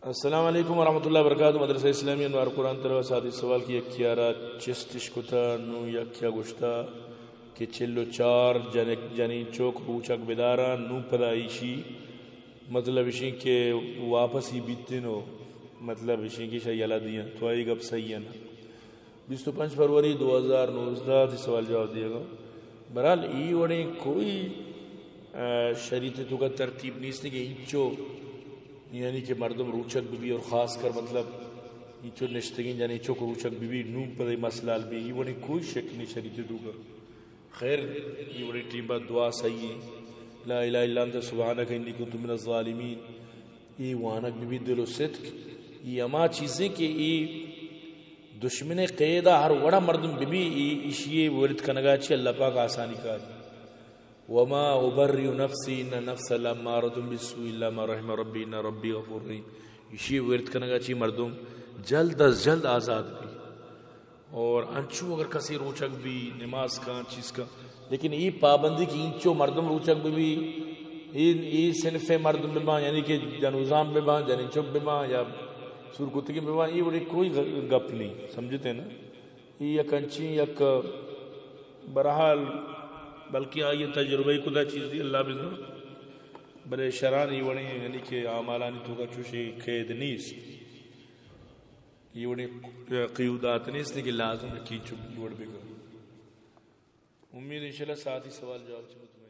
السلام علیکم ورحمۃ اللہ وبرکاتہ۔ مدرسہ اسلامی انوار قرآن تلاوت ساتھی سوال کہ یکے ءَ را چست اش کتا، نوں یکے ءَ گوشتا کہ چل و چار جنک، جنین چک روچگ بداراں، نوں پدا ایشی مطلب اشیں کہ واپس ہی بیتن و مطلب اشیں کہ ایشاں یلہ دیاں، تو اے گپ صحیح ہے نا؟ بیست و پنچ فروری دو ہزار نوزدہ تئی سوال جواب دیگا۔ بہرحال، ای وڑیں کوئی، آ، شریعت توکا ترتیب نیست کہ انچو، یعنی کہ مردم روچگ ببی اور خاص کر مطلب انچو نشتگیں جنین چک روچگ ببی، نوں پدا مسئلہ حل بی، ای وڑیں کوئی شک نہیں شریعت توکا۔ خیر، ای وڑیں ٹیمبا دعا صحیح ہے۔ لا الہ الا انت سبحانک انی کنت من الظالمین۔ ای وانگ ببی دل و صدق۔ ای ہما چیزیں کہ ای دشمن قیدا ہر وڑا مردم ببی، ای، ایشی ورد کنگا چی اللہ پاک آسانی کاری۔ وما ابرئ نفسی ان النفس لامارۃ بالسوء الا ما رحم ربی ان ربی غفور رحیم۔ ایشی ورد کنگا چی مردم جلد از جلد آزاد بی۔ اور انچو اگر کسی روچگ بی، نماز کن، چیز کن، لیکن ای پابندی کہ انچو مردم روچگ ببی، ای، ای صنف مردم ببان، یعنی کہ جنوزان ببان، جنین چک ببان یا سور کتگین ببان، ای وڑی کوئی گ-، گپ نہیں، سمجھتے ہیں نا؟ ای یک انچیں یک، بہرحال، بلکہ آئی تجربہ کتا چیزی اللہ بزان، بلے شران ای وڑیں یعنی کہ اعمالانی توکا چوشیں قید نیست۔ ای وڑیں قیودات نیست کہ لازم ہے کہ چک ای وڑ بکن۔ امید انشاءاللہ ساتھی سوال جواب چی بوت۔